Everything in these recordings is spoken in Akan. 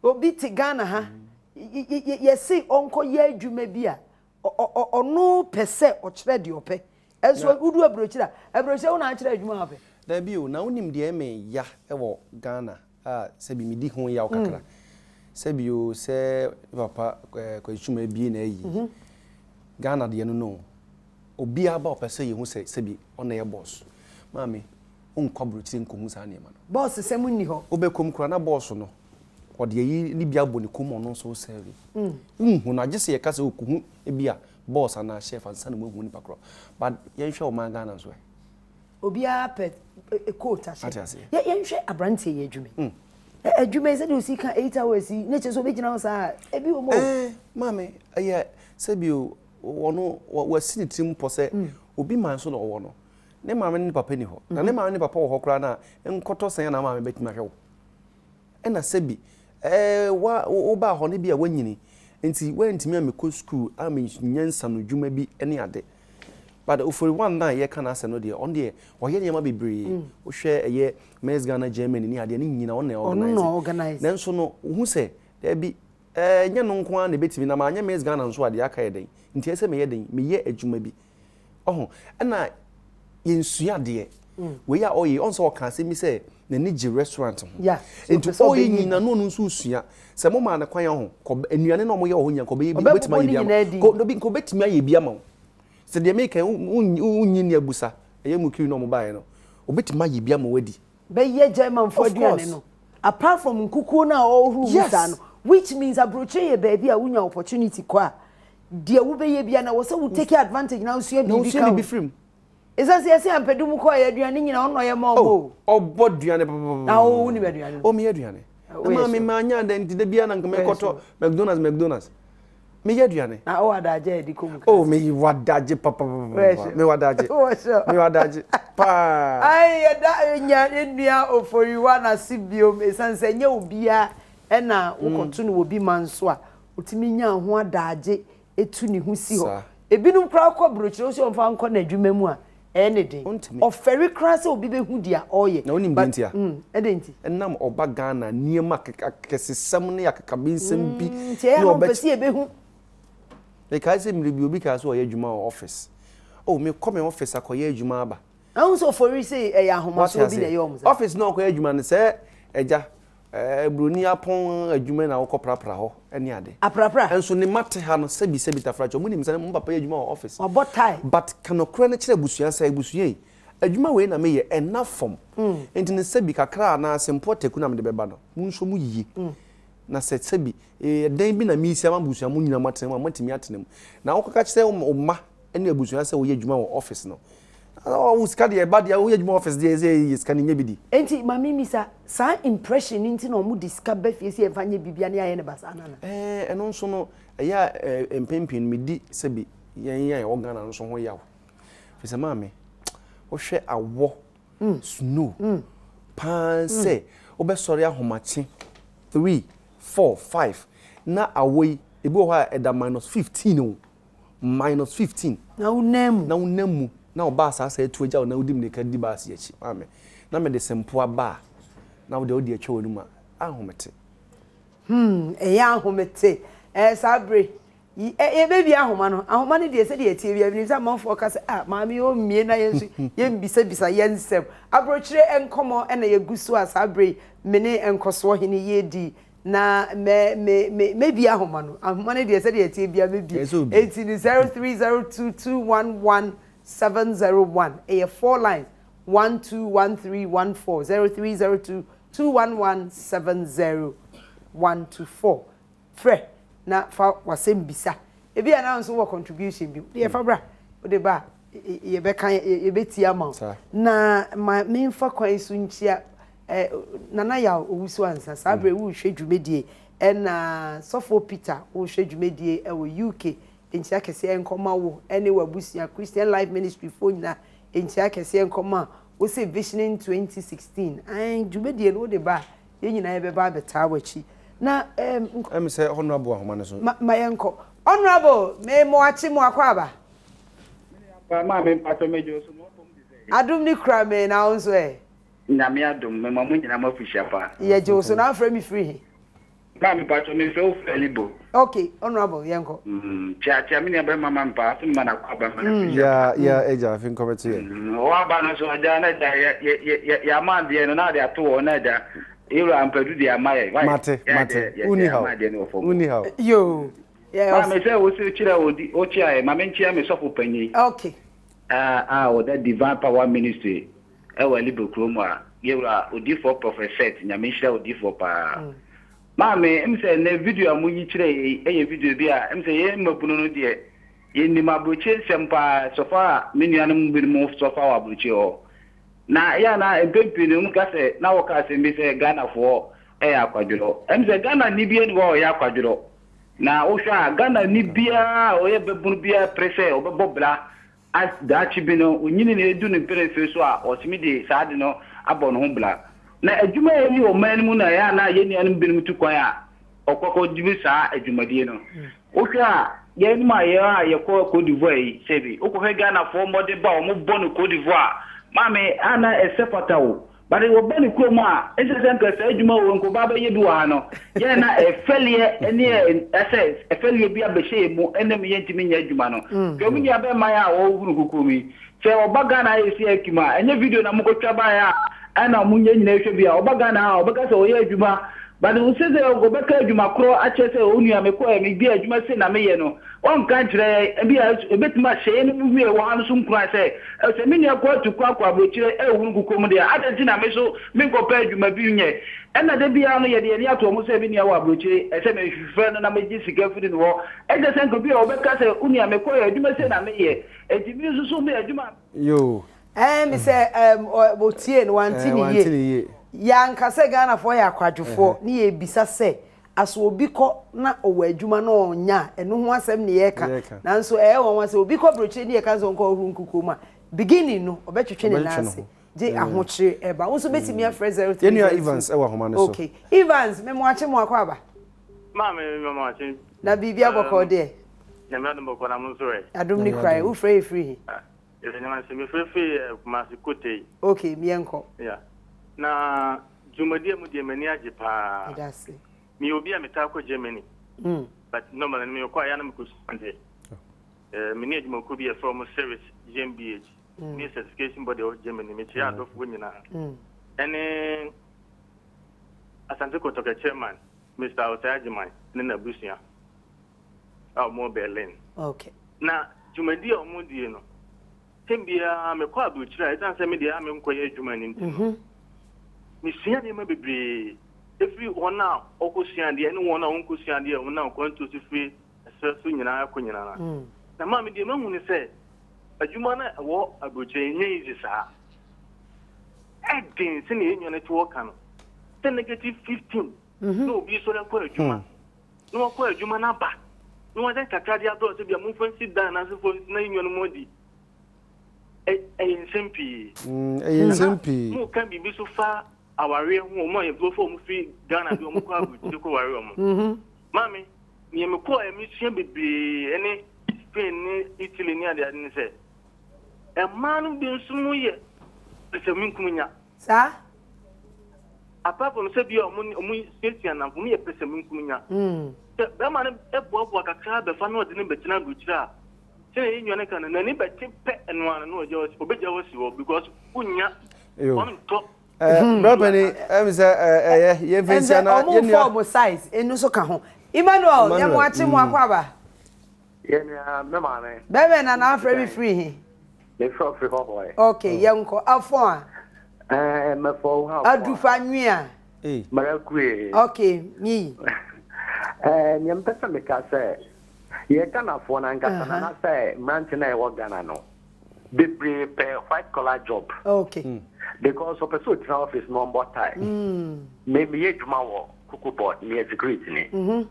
Obi te Ghana ha, yɛse ɔnkɔyɛ adwuma bi a, ɔno pɛ sɛ ɔkyerɛ deɛ ɔpɛ. Ɛnso wodu aburokyire a, aburokyire wo na akyerɛ adwuma a wopɛ. Dabi o, na wonim deɛ ɛme ya wɔ Ghana a sɛbi medi ho yaw kakra. Sɛbi o, sɛ me papa Kwasi Twum abie na ayi. Ghana deɛ no no, obiara ba ɔpɛ sɛ yɛhu sɛ sɛbi ɔna yɛ boss. Maame, wonkɔ aburokyire nkɔhu saa nneɛma no. Boss sɛm nni hɔ. Wobɛkɔ mu koraa na boss no, ɔde ayi ne bi abɔ ne kɔn mu ɔno nso resɛɛve. Wonhu no, agye sɛ yɛka sɛ ɔkɔhu ebi a boss anaa chef ansa na moahu nipa korɔ. But yɛnhwɛ ɔman Ghana nso ɛ. Obiara pɛ coat ahyɛ. Ate aseɛ. Yɛ yɛnhwɛ aberanteɛ yi adwuma yi. Adwuma yi sɛdeɛ osi ka 8 hours yi, ne kyerɛ sɛ obɛgyina hɔ saa a, ebi wɔ mu o. Maame, ɛyɛ sɛbi o, ɔno wasi ne tirim pɔ sɛ obi man so na ɔwɔ no. Ne maame ne ne papa ni hɔ. Na ne maame ne papa wɔ hɔ koraa na nkɔtɔ sɛn na maame bɛtumi ahwɛ wo. Ɛna sɛbi wa wobaa hɔ no bi a wanyini nti woantumi ammɛkɔ sukuu ammɛnya nsanodwuma bi ne ade. But Ofori One na yɛka n'asɛm no deɛ, ɔno deɛ ɔyɛ nneɛma bebree. Wohwɛ ɛyɛ Miss Ghana Germany ne adeɛ ne nyinaa ɔno na Ɔno na organize. Organize. Nanso no, wohu sɛ daabi, ɛnyɛ no nko ara na ɛbɛtumi na maanyɛ Miss Ghana nso a deɛ aka yɛ dɛn. Nti ɛsɛ sɛ meyɛ dɛn, meyɛ adwuma bi. Ɔho, ɛna yɛnsua adeɛ. Wei a ɔyɛ, ɔn sɛ ɔka asɛm bi sɛ n'ani gye restaurant ho. So Nti ɔpɛ sɛ ɔyɛ ɔbɛyɛ nyina bi. na ɔno nso sua. Sɛ mo maa no kwan a ɔho, kɔ nnuane na ɔmoyɛ wɔ hɔ nyinaa kɔ ɔbɛyɛ bi, Ɔbɛbobɔ ɔbɛtumi ayɛ ne bi ama nyinaa din. wo. Kɔ, nka ɔbɛtumi ayɛ bi ama wo. Sɛ deɛ meka yi, wonnyi nni abusa, ɛyɛ mu kiri na ɔmo baeɛ no, ɔbɛtumi ayɛ bi ama wadi. Bɛyɛ Germanfoɔ Of aduane course. no. Apart from nkukuo no a ɔrehoro mu saa no, which means aburokyire yɛ baabi a wonya opportunity kɔ a, deɛ wobɛyɛ bia na wɔ sɛ wo take advantage na wosua Na biribi wosua ka ho. biribi firi mu. Ɛsiane sɛ yɛsɛ ampɛdu kɔɛ aduane nyina ɔno na ɔyɛ ma ɔmo o. Ɔbɔ aduane papapapa. Na wo wonim aduane no? Oh, meyɛ aduane. Ah, Na woyɛ maame sure? maanya adɛn nti da biara na nka Woyɛ mekɔtɔ sure? McDonald's. Meyɛ aduane. Na wowɔ adagye a yɛde kɔ mu Oh, kra? mewɔ adagye Woyɛ papapapa. sure? Mewɔ adagye. Wowɔ sure? Mewɔ adagye paa. Ai, yɛda nya yɛnnua Ofori One ase biom ɛsiane sɛ ɛnyɛ obiara ɛna wokɔto no wɔ bi ma nso a otumi nya ho adagye etu ne ho si hɔ. Ebinom koraa kɔ aburokyire wo sɛ ɔmfa nkɔ n'adwuma mu a ɛyɛ ne den. Ɔntumi. Ɔfɛre koraa sɛ obi bɛhu deɛ ɔreyɛ. Na wonim deɛ But nti a? Ɛdɛn nti? Ɛnam ɔba Ghana nneɛma akɛsesɛm ne akakabensɛm bi Nti ɛyɛ ne a na ɔmpɛ ɔbɛ sɛ yɛbɛhu. Mekae sɛ mmerɛ bi obi kaa sɛ ɔyɛ adwuma wɔ office. Oh, mekɔ me office akɔyɛ adwuma aba. Ahu sɛ Ofori sɛ ɛyɛ Wate ahomasoɔ bi na aseɛ? ɛyɛ ɔmo saa. Office na ɔkɔyɛ adwuma no sɛ agya buroni apɔn adwuma na wokɔ prapra hɔ ne ade. Aprapra. Nso ne mma te ha no sɛbi sɛbi tafrakyɛ ɔmo nim sɛ mo papa yɛ adwuma wɔ office. Wabɔ tie. But ka nokorɛ no kyerɛ abusua sɛ abusua yi adwuma wei na meyɛ ɛnna fam. Nti no sɛbi kakra anaa sempoa taku na mede bɛba no mo nso mo yie. Na sɛ sɛbi ɛdan bi na mesi ama abusua mo nyinaa mo atena mu a moatumi atena mu. Na wokɔka kyerɛ wo mma ne abusua sɛ woyɛ adwuma wɔ office no. Wo sika deɛ ɛba deɛ woyɛ adwuma wɔ office deɛ sɛ yɛ sika no nyɛ bi di. Enti maame misa saa impression no nti na ɔmo de sika ba fie sɛ yɛmfa nyɛ biribia ne ayɛ ne basaa nana. Ɛno nso no ɛyɛ a mpɛn pii no medi sɛbi yɛn a yɛwɔ Ghana no nso ho yaw. Firi sɛ maame wohwɛ awɔ snow paa sɛ wobɛsɔre ahomakye 3 4 5 na awɔ yi ebi wɔ hɔ a ɛda -15 o, -15. Na wonam mu. Na wonam mu na ɔbaa saa sɛ atu agya wo na wodi mmirika di baasi akyi maame na mede sempoa ba a na wode wode atwa w'anum a ahomete. Ɛyɛ ahomete. Saa bere yi yɛbɛbie ahoma no. Ahoma no deɛ sɛdeɛ ɛteɛ biara menim sɛ amanfoɔ ka sɛ ah maame yi ɔmmie na yɛn nso yɛmbisabisa yɛn nsɛm. Aburokyire nkɔmmɔ ɛna yɛgu so a saa bere yi me ne nkɔsoɔ hene yɛredi na mɛ me me mɛbie ahoma no. Ahoma no deɛ sɛdeɛ ɛteɛ biara mɛbie. Ɛsɛ obi. Enti no 0302211701 ɛyɛ four lines 121314 0302 21170 1 to 4 frɛ na fa wasɛm bisa. Ebi a na nso wɔ contribution bi deɛ fa bra wode ba a yɛbɛka yɛbɛtie ama wo. Na ma memfa kwan so nkyia Nana Yaw Owusu ansa saa berɛ worehwɛ dwumadie ɛna Sɔfoɔ Peter worehwɛ dwumadie ɛwɔ UK. Nkyia kɛseɛ nkɔma wo ɛne w'abusua Christian Life Ministry foɔ nyinaa. Nkyia kɛseɛ nkɔma wo sɛ Visioning 2016 ɛn dwumadie no wode ba a yɛn nyinaa yɛbɛba abɛtaa w'akyi na Ɛmi sɛ honorable ahoma no so. Ma yɛnkɔ honorable me mo akye mo akɔ aba. Maame mpatɔ megye so ma ɔpɔm te sɛ. Adom ne kura me na wo nso ɛ? Nyame adom, mema mo nyinaa mo afuhyia pa. Yɛgye wo so. Na afrɛ me firi he? Maame mpatsɔ me frɛ wo firi Alibo. Ok honourable yɛn kɔ. Mm kyia kyia me nua bɛrima ma me paa so mema no akɔ aba ma no firi hyɛ Yeah yeah agya afi nkɔmɛto yɛ. Mm ɔwɔ aba no so agya na agya yɛ yɛ yɛ yɛ yɛ ama adeɛ no na ade ato hɔ na agya yɛwura ampadu deɛ ama yɛ why Mate yɛ mate adeɛ yɛ wonni yɛ haw ama adeɛ no wɔ fam hɔ. wonni haw. Yoo yɛ Maame sɛ wo se kyerɛ odi wokyia yɛ ma menkyia me sɔfo panyin. Ok. A a ɔda Divine Power Ministry ɛwɔ Alibo kurom a yɛwura odiyifoɔ Prophet Seth Nyame nhyira odiyifoɔ paa. Maame, em sɛ nnɛ video a moyi kyerɛɛ yɛ yi yɛ video bi a em sɛ yɛn mmabunu no deɛ yɛnim aburokyire nsɛm paa sɔfa a me nuanom binom sɔfa wɔ aburokyire hɔ. Na ɛyɛ a na mpɛn pii no wɔka sɛ na wɔka asɛm bi sɛ Ghanafoɔ yɛ akwadworɔ. Em sɛ Ghanani biara nni hɔ a ɔyɛ akwadworɔ. Na wohwɛ a Ghanani biara a ɔyɛ babunu biara pere sɛ ɔbɛbɔ bra As daakye bi no, onyini na edu ne mpɛn mfe so a, ɔtumi de saa ade no abɔ ne ho bra. Na adwuma a enni ɔman no mu na ɛyɛ a na yɛn nuanom binom tu kwan a wɔkɔ kɔdi saa adwumadie no. Wohwɛ a, yɛnom a yɛn a yɛkɔ Cote d'Ivoire yi, sɛbi, wokɔhwɛ Ghanafoɔ mmɔdenbɔ a wɔbɔ no Cote d'Ivoire a, maame, a na ɛsɛ fata o. But wɔba ne kurom a, ɛnsɛ sɛ nka saa adwuma wei nka ɔba abɛyɛ bi wɔ ha no, yɛn na ɛfɛleɛ ne ɛsɛ ɛfɛleɛ bi abɛhyɛ yɛn mu ɛnam yɛntumi nyɛ adwuma no. Hwɛ me nua bɛrima yi a ɔhunu kukuo mu yi, sɛ ɔba Ghana a yɛsi akim a, ɛnyɛ video na mokɔtwa baeɛ a ɛna mo nyɛ nyina ɛhwɛ bi a, ɔba Ghana a ɔbɛka sɛ ɔyɛ adwuma, but sɛ sɛ ɔbɛka adwuma korɔ akyerɛ sɛ onua mekɔɛ me bi adwuma sei na meyɛ no, Ɔnka nkyerɛ yɛn, ebia ebetumi ahyɛ yɛn mu wie wɔ ha no so nkuran sɛ, 'Sɛ me nua kɔ atu kwan kɔ aburokyire rehunu kokoam de a, adɛn nti na me nso menkɔpɛ adwuma bi nyɛ? Ɛnna da biara no yɛde yɛn ani ato wɔn sɛ me nua wɔ aburokyire, ɛsɛ sɛ mefrɛ no na megye sika firi ne hɔ. Ɛnsɛ sɛ anka obi a ɔbɛka sɛ, 'Wo nua, mekɔeɛ, adwuma sei na meyɛ, enti me nso so me adwuma a. Yoo. Ɛɛ me sɛ ɛɛm ɔ otie no wante Ɛɛ ne wante yie. ne yie. Yɛanka sɛ Ghanafoɔ yɛ akwadwofoɔ Ɛhɛ. ne yɛrebisa sɛ Aso obi kɔ na ɔwɔ adwuma na ɔnnya a, ɛno ho asɛm ne yɛreka. Yɛreka. Nanso ɛyɛ nwanwa sɛ obi kɔ aburokyire ne yɛka sɛ ɔnkɔ ɔhoro nkukuo mu a, beginning no, ɔbɛtwetwe ne nan Ɔbɛtwetwe ne ase. ho. Gye ahokyere ɛba. Wo nso bɛtumi afrɛ Yɛn 0302. nua Evans wɔ ahoma no so. Okay. Evans, me moakye mo akɔ aba. Maame, me moakye. Na biribia bɔkɔɔ Um, deɛ? Nyame adom bɔkɔɔ na mo nso ɛ? Adom ne Nyame kura yɛ. adom. Wofrɛ yɛ firi he? Ah, Yɛda Nyame ase. Mefrɛ firi eh, Kumasi Kotei. Okay, yɛnkɔ. Yeah. Na dwumadi a mudi m'ani agye paa. Meda ase. Meyɛ obi a metaa kɔ Germany. Mm. But normally no mekɔ a ɛyɛ a na mekɔsua adeɛ. Eh, me ne adwumakuo bi a yɛfrɛ wɔn Ceres GmbH. Mm. Ne certification body wɔ Germany. Mekyia mm. adɔfoɔ nyinaa. Mm. Ɛne Asante Kotɔkɛ chairman, Mr. Osei Agyeman ne n'abusua a wɔwɔ Berlin. Okay. Na dwumadi a wɔdie no, Tɛm biara mekɔ aburokyire a, ɛsiane sɛ me deɛ a menkɔyɛ adwuma no nti no, mesua nneɛma bebree ɛfiri wɔn a wɔkɔsua adeɛ ne wɔn a wɔnkɔsua adeɛ a wɔnam kwantuo so firi ɛserɛ so nyinaa kɔ nyinaa. Na maa me deɛ mahu ne sɛ adwuma no a ɛwɔ aburokyire ɛnyɛ easy saa. Ɛden sɛnea yɛn nua no te hɔ ka no sɛ negative 15 na obi sɔre akɔ adwuma na wakɔ adwuma no aba na wɔde kakra de abrɛ sɛ bia momfa nsi dan anaasɛ fo nsi na yɛn nuanom adi. Ɛyɛ nsɛm pii. Ɛyɛ nsɛm pii. Mo ka biribi so fa awareɛ ho, wɔn a yɛfo wɔn firi Ghana bi wɔn kɔ aburokyire kɔ ware wɔn. Maame, nea mekɔɔ a mesua bebree ɛne Spain ne Italy ne adeade ne sɛ, mmaa no bi nso mo yɛ pɛsɛmenkominya. Saa. Apart from sɛ bi a wɔn wɔn suasua nnamfo, wɔn yɛ pɛsɛmenkominya. Sɛ bɛrima no boaboa kakra bɛfa na ɔde no bɛtena aburokyire a, sɛnea yɛn nua no ka no, n'ani bɛte pɛ ɛno ara no na ɔgya ɔbɛgya wo asi hɔ because wonnya ɔntɔ. Brapani ɛmi sɛ ɛyɛ yɛn fɛn si ana yɛn nua. Ɔmo fɔ ɔmo size ɛnu nso ka ho. Emmanuel yɛ mo akye mo akɔ aba. Yɛn nua me maame. Bɛbɛ na na afrɛ mi firi he. Me frɛ firi hɔ hɔ ɛ. Ok yɛn kɔ afɔn a. Ɛɛ mɛfɔ wo ha afɔn a. Adufa nwia. Mara kue. Ok miyi. Ɛɛ nea mpɛ sɛ meka sɛ yɛ Ghanafoɔ no ankasa no anaasɛ mmerante no a yɛwɔ Ghana no bebree pɛ white collar job. Ok. Because ɔpɛ sɛ ɔtena office na ɔmbɔ tie. Me meyɛ adwuma wɔ Cocoa Board, meyɛ security ni.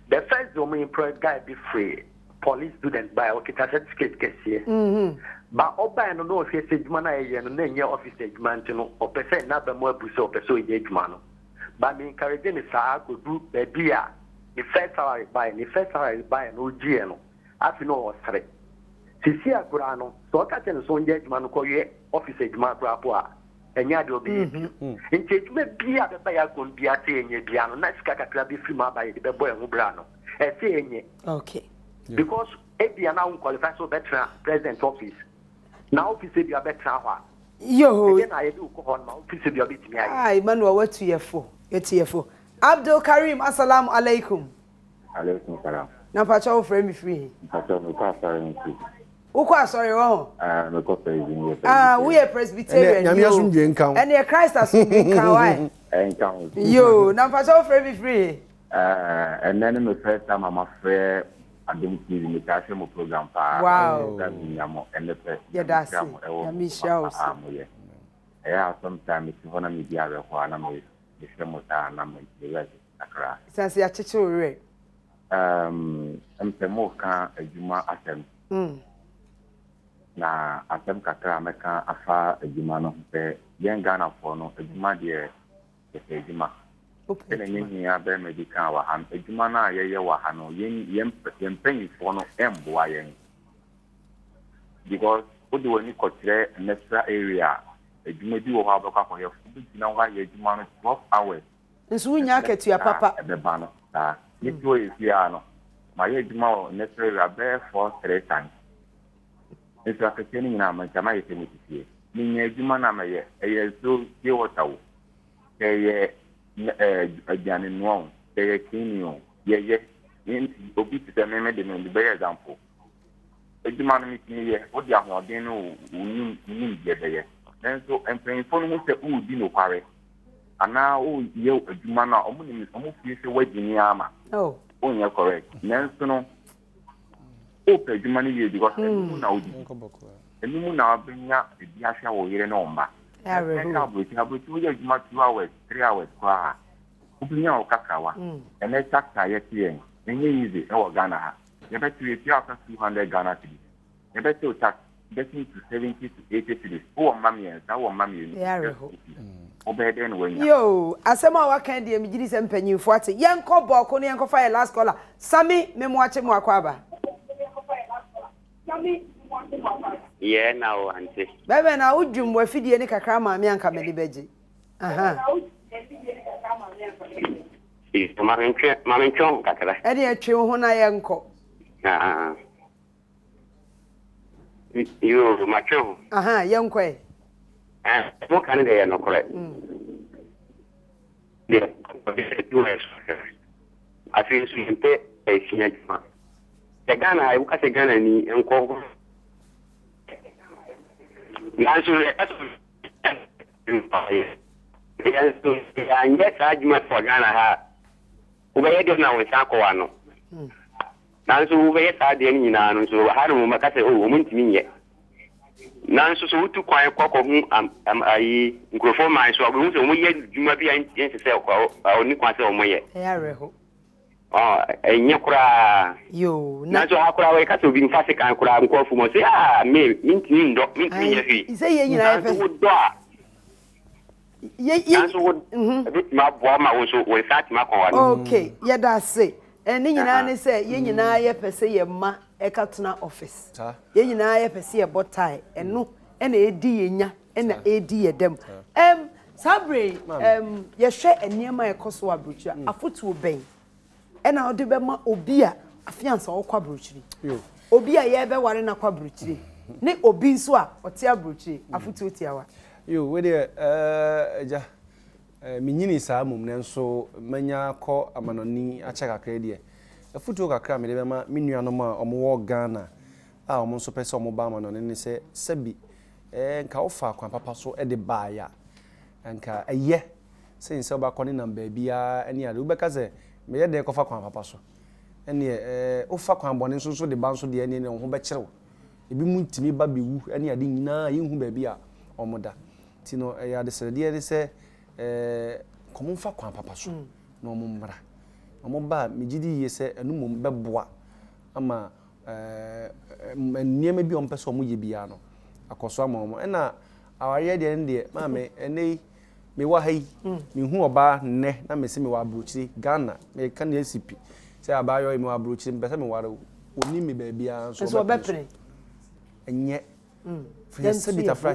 The first day ɔmo employ guy bi firi police student bae ɔkita certificate kɛseɛ. Ba ɔbae no na ɔhwɛ sɛ adwuma no a yɛyɛ no na ɛnyɛ office adwuma nti no ɔpɛ sɛ n'aba mu abu sɛ ɔpɛ sɛ ɔyɛ adwuma no. Ba me encourage no saa kɔdu baabi a ne first salary bae, ne first salary bae no ɔgyeeɛ no afei na ɔresere. Seesei koraa no sɛ ɔka kyerɛ no sɛ ɔnyɛ adwuma no kɔyɛ office adwuma koraa po a. Ɛnyɛ adeɛ a ɔbɛyɛ bio. Nti adwuma biara a bɛba yɛn akwan biara sɛ yɛnyɛ biara no, na sika kakra bi firi mu aba a yɛde bɛbɔ yɛn ho bra no, ɛsɛ sɛ yɛnyɛ. Okay. Because ebia na wo qualify sɛ wobɛtena president office, na office ebia wobɛtena hɔ a, Yoo. ɛdeɛ na yɛde wo kɔ hɔ no ma office ebia wobɛtumi ayɛ. Ah, Emmanuel watu yɛ fo, yɛtu yɛ fo. Abdul Karim, Assalamu alaikum. Alaikum salam. Na mpakyɛ wo frɛ me firi he? Mpakyɛ mekɔ asɔre nti. Wokɔ asɔre wɔ ho? Ah, mekɔ presby, meyɛ Presbyterian. Ah, woyɛ Presbyterian. Ɛnɛ Nyame asomdwe nka wo. Ɛneɛ Christ asomdwe nka wo ae. Ɛnka wo. Yoo, na mpakyɛ wo frɛ me firi he? Eh, ɛnɛ ne me first time a mafrɛ Adom TV, metaa hwɛ mo program paa. Wow. Ɛda menya mo ɛnɛ pɛ. Yɛda ase. Nyame nhyira mo ɛwɔ Nyame nhyira wo mo so. a moyɛ. Ɛyɛ a sometime mete hɔ na medi awerɛhoɔ a na me mehwɛ mo saa na me werɛ kyekye kakra. Ɛsiane sɛ yɛakyekye wo werɛ. Um, ɛm sɛ moreka adwuma asɛm. Na asɛm kakra a mɛka afa adwuma no ho sɛ yɛn Ghanafoɔ no, adwuma deɛ yɛpɛ adwuma. Wopɛ Sɛdeɛ me adwuma. nua barima bi kaa wɔ ha no, adwuma no a yɛyɛ wɔ ha no, yɛn, yɛn, yɛn mpanyinfoɔ no mmoa yɛn. Because wode w'ani kɔkyerɛ industrial area a, adwuma bi wɔ hɔ a wobɛkɔ akɔyɛ, wobɛgyina hɔ ayɛ adwuma no 12 hours. Nso wonya akatua papa. Ɛbɛba no saa. Ne ti wɔ yɛ fie a no, mayɛ adwuma wɔ industrial area bɛyɛ 4 3 times. Nso akatua no nyinaa ma nka mayɛ sɛ mete fie. Menya adwuma no a mɛyɛ, ɛyɛ nsuo pure water wo. Sɛ ɛyɛ aduane noa o, sɛ ɛyɛ cleaning o, yɛyɛ. Obi te sɛ me, me de me de bɛyɛ example. Adwuma no metumi yɛ, wode ahoɔden ne wo nimdeɛ bɛyɛ. Nanso mpanyinfoɔ no hu sɛ woredi nokware anaa woyɛ adwuma no a, wɔn nim, wɔn feel sɛ woagye ni ama. Wonyɛ correct. Nanso no, wopɛ adwuma no yie because ɛno mu na wodidi. Ɛno mu na wobɛnya ebi ahwɛ wo yere ne wo mma. Ɛka aburokyi, aburokyi woyɛ adwuma 2 hours, 3 hours koraa a, wobɛnya wo kakrawa. Ɛnɛ tax a yɛte yɛn, ɛnyɛ easy ɛwɔ Ghana ha. Yɛbɛte yɛtua wo ka 200 Ghana cedis. Yɛbɛte wo tax getting to 70 to 80 cedis. Wowɔ mma mmiɛnsa, wowɔ mma mmienu. Wobɛyɛ dɛn na woanya? Yoo, asɛm a waka deɛ megye di sɛ mpanyimfoɔ ate. Yɛnkɔ bɔɔko na yɛnkɔfa yɛ last caller. Sami, me mo akye mo akɔ aba. Yɛɛ na o ante. Bɛbɛ na wodwum w'afidie ne kakra maa me anka m'ani bɛgye. Aha. Ma mentwe ma mentwe ho kakra. Ɛne ɛtwe wo ho na yɛnkɔ. Ah. Yoo, matwe ho. Aha, yɛnkɔ ɛ. Eh, mo ka ne deɛ yɛ nokorɛ. Deɛ ɔde sɛ afei nso yɛmpɛ ɛsua adwuma. Sɛ Ghana ha, woka sɛ Ghana ni nkɔ hɔ. Nanso yɛka sɛ yɛn nso yɛanyɛ saa adwuma wɔ Ghana ha a, wobɛyɛ deɛ na wo nsa akɔ w'ano. Nanso wobɛyɛ saa adeɛ no nyinaa no nso ha no wɔbɛka sɛ oh wɔn ntumi nyɛ. Nanso sɛ wotu kwan kɔ kɔhu am am ayi nkurɔfoɔ man so a wobɛhu sɛ wɔyɛ adwuma bi a ɛnsɛ sɛ ɔni kwan sɛ wɔyɛ. Ɛyɛ awerɛho. Ɔ ɛnyɛ koraa. Yoo na. Nanso ha koraa wɔka sɛ obi nfa sekan koraa nkɔ afum ɔsɛ ah me mentumi ndɔ mentumi nyɛ hwee. Sɛ yɛn nyinaa yɛ pɛ. Nanso wodɔ a. Yɛ yɛ. Nanso wo ebetumi aboa ma wo nso wo nsa atumi akɔ w'ano. Okay yɛda ase. Ne nyinaa ne sɛ yɛn nyinaa yɛpɛ sɛ yɛn mma ɛka tena office. Yɛn nyinaa yɛpɛ sɛ yɛbɔ tie. Ɛno ɛna ɛdi yɛn nya ɛna ɛdi yɛn dɛm. Ɛm saa bere yi ɛm yɛhwɛ nneɛma a ɛkɔ so wɔ aburokyiri a afotuo bɛn ɛna wode bɛma obi a afe ansa ɔkɔ aburokyiri, obi a yɛrebɛware no akɔ aburokyiri ne obi nso a ɔte aburokyiri afotuo tiawa. Yo, wei deɛ ɛɛ agya. Minnyinii saa mmom, nanso manya akɔ amanɔne akyɛ kakra yi deɛ, afotuo kakra a mede bɛma me nuanom a wɔwɔ Ghana a wɔn nso pɛ sɛ wɔba amanɔne ne sɛ, sɛbi nka wofaa kwan papa so de baeɛ a, anka ɛyɛ sen sɛ wobɛakɔ nenam baabiara ne ade. Wobɛka sɛ, meyɛ dɛn kɔfa kwan papa so? Ɛnneɛ wofa kwan bɔne nso so de ba nso deɛ, ɛnneɛ wo ho bɛkyere wo. Ebinom tumi ba bɛwu ne ade nyinaa a yɛnhu baabi a wɔda. Nti no, ɛyɛ adesrɛdeɛ ne sɛ, nka wɔmfa kwan papa so na wɔmmra. Na wɔba a, megye di yie sɛ ɛno mmom bɛboa ama nneɛma bi a wɔpɛ sɛ wɔyɛ biara no akɔ so ama wɔn. Ɛna awareɛ deɛ no deɛ, maame, ɛnnɛ yi, mewɔ ha yi, mehu ɔbaa nnɛ na mese mewɔ aburokyire, Ghana, meka nea asi pi sɛ abaayewa yi mewɔ aburokyire, mepɛ sɛ meware wo. Ɔnnim me baabiara nso ɔbɛpene so. Ɛnyɛ. Firi sɛ sɛbi tafra.